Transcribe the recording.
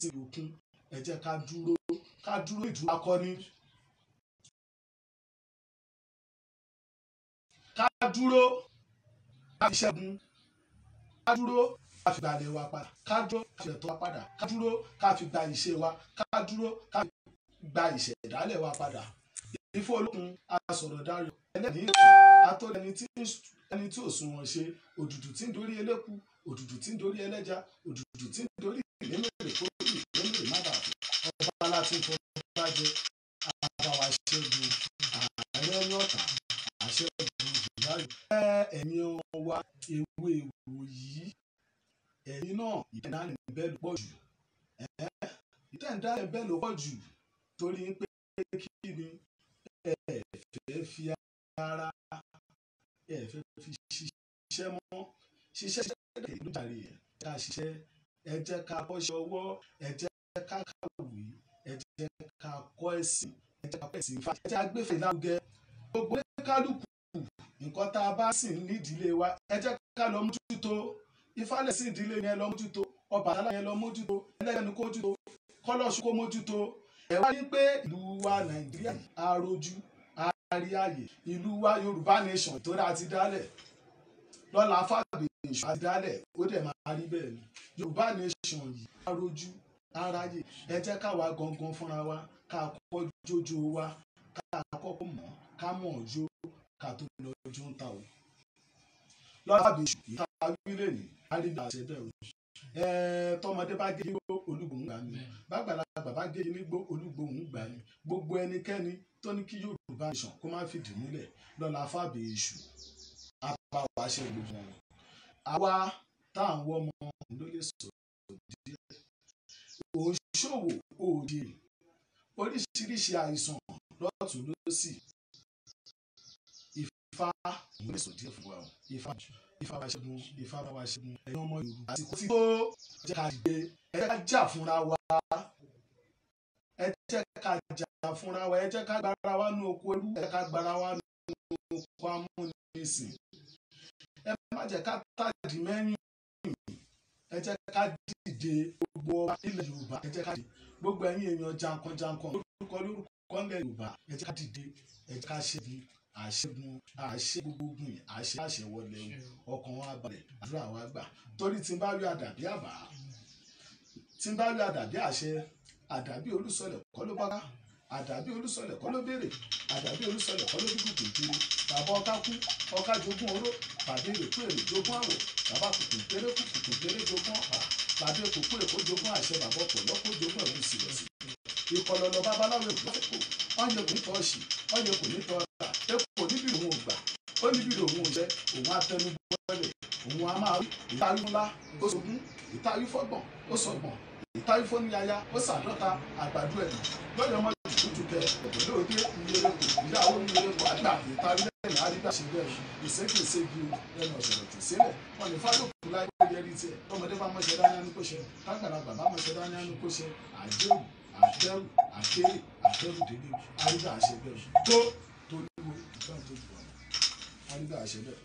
sí òkun. Ẹ jẹ́ ká dúró, ká dúró ìdúró akọni. Ká dúró ká fi ṣẹ́gun, ká dúró ká fi gbalẹ̀ wa padà, ká dúró ká fi ẹ̀tọ́ wa padà, ká dúró ká fi gba ìṣe wa, ká dúró ká fi gba ìṣẹ̀dálẹ̀ wa padà. Ifá Olókun asọ̀rọ̀ dayọ̀ ẹlẹ́ni ètò atọ́lẹ́ni ẹni tí ò sunwọ̀n ṣe, òdùdù tí ń dorí eléku, òdùdù tí ń dorí ẹlẹ́ja, òdùdù tí ń dorí ìlémèrè kó rí ìlémèrè má bàa fò. Ọba láti ń fọba jẹ, àbáwá ṣẹ́gun ààrẹ ní ọ̀tá, àṣẹ́gun jùláyò. Ẹ̀yin wa ewé wò yìí, ẹ̀yin náà ìtẹ̀dálẹ̀ bẹ́ẹ̀ ló pọ̀ jù. Ìtẹ̀dálẹ̀ bẹ́ẹ̀ ló pọ̀ jù torí pé kí ni ẹ fẹ́ fi ara, ẹ fẹ́ fi ṣiṣẹ́ mọ́, ṣiṣẹ́ ṣiṣẹ́ ló jàre ẹ̀ ká ṣiṣẹ́, ẹ jẹ́ ká kọ́ṣẹ́ ọwọ́, ẹ jẹ́ ká kàwé, ẹ jẹ́ ká kọ́ ẹ̀sìn, ẹ jẹ́ ká kọ́ ẹ̀sìn Ifá, ẹ jẹ́ ká gbéfè lárugẹ. Gbogbo kálukú nǹkan tá a bá sìn nídìílé wa, ẹ jẹ́ ká lọ mójútó. Ifá lẹ̀ sí ìdílé yẹn lọ mójútó, Ọbàtálá yẹn lọ mójútó, ẹlẹ́nu kó mójútó, kọ́lọ́ṣù kó mójútó. Ẹ wá ní pé ìlú wa Nàìjíríà arojú aríàyè, ìlú wa Yorùbá nation tó dáa ti dálẹ̀ lọ́la fàgbé èṣù àti dálẹ̀, ó dẹ̀ máa rí bẹ́ẹ̀ ni. Yorùbá nation yìí arojú aráyè, ẹ jẹ́ káwa gangan fúnra wa ká kọ́kọ́ jójó wa, ká kọ́kọ́ mọ̀, ká mọ̀ jó ká tó lọ jó ń ta o. Lọ́la fàgbé èṣù yìí ká wí lè ní àríbí àṣẹ bẹ́ẹ̀ o. Tọmọdé bá gé nígbó olúgbòhùn gbà ní, bàgbàlagbà bá gé nígbó olúgbòhùn gbà ní. Gbogbo ẹnikẹ́ni tó ní kí Yorùbá nation kó má fìdí múlẹ̀ lọ́la fàgbé èṣù á bá wa ṣe gbogbo wọn. Àwa tá à ń wọ́ ọmọ ló lè sọ díẹ̀. Òǹṣòwò òde oríṣiríṣi àìsàn lọ́tùn lósì. Ifá ló lè sọ díẹ̀ fún wa o. Ifá bá wa ṣẹ́gun, Ifá bá wa ṣẹ́gun. Ẹ̀yin ọmọ Yorùbá àsìkò tí tó jẹ́ ká dìde, ẹ jẹ́ ká jà fúnra wa. Ẹ jẹ́ ká jà fúnra wa, ẹ jẹ́ ká gbára wa nú oko ẹrú, ẹ jẹ́ ká gbára wa nú oko amúnisìn. Ẹ má jẹ́ ká tàdí mẹ́yìn, ẹ jẹ́ ká dìde gbogbo ọba ilẹ̀ Yorùbá, ẹ jẹ́ ká dìde gbogbo ẹ̀yin èèyàn jankan-jankan lórúkọ lórúkọ ilẹ̀ Yorùbá, ẹ jẹ́ ká dìde, ẹ jẹ́ ká ṣẹ́gun, àṣẹ́gun, àṣẹ gbogbo ogun yìí, àṣẹ àṣẹ wọlé o, ọkàn wa balẹ̀, àdúrà wa gbà. Torí tí n bá rí àdàbí àbá, tí n bá rí àdàbí àṣẹ, àdàbí Olúsọlẹ̀ kọ́ ló bá ká, àdàbí Olúsọlẹ̀ kọ́ ló béèrè, àdàbí Olúsọlẹ̀ kọ́ ló bí kùkù ìkéré. Bàbá ọká kú, ọká jogún oró, bàbá èrè kú èrè jogún àwọ̀, bàbá kùkù ìkéré kú kùkù ìkéré jogún ọ̀pá, bàbá èkó kú èkó jogún àṣẹ, bàbá ọ̀pọ̀lọ́ kó jogún ẹ̀rù sílọ̀sì. Ìkọlọlọ babaláwo èkó lọ́fẹ̀kọ̀, ọ̀yẹ̀ kò ní tọ́ ọ̀ṣì, ọ̀yẹ̀ kò ní tọ́ ọ̀tà, èkó níbi òun ò gbà, ó níbi òun ò jẹ́, òun á tẹnu bọ́lẹ̀, òun á máa wí. Ìtayú ńlá, ó sogún, ìtayú fọ́gbọ̀n, ó sọgbọ̀n, ìtayú fóníyaya, ó sàdọ́ta, àgbàdo ẹ̀dùn, lọ́yọ̀ ọmọ tútù kẹ, ọ̀pọ̀lọ́ òde ìyẹrẹkọ, ìyàwó ìyẹrẹkọ, àgbà ìtayú lẹ́yìn àrígbà ṣe bẹ́ẹ̀, ìṣèkèṣègi ẹnu ọ̀sọ̀rọ̀ tì sílẹ̀, wọn ní fálòkù láyé ó yẹrí tiẹ̀, tọmọdé bá mọṣẹ dání ní kó ṣe, tágbàlagbà bá mọṣẹ dání ní kó ṣe, àjẹrù, àtẹrù, àtẹrè, àtẹrù délé, àrígbà ṣe bẹ́ẹ̀, tó torí wo ìtàn tó jù wọn, àrígbà ṣe bẹ́ẹ̀.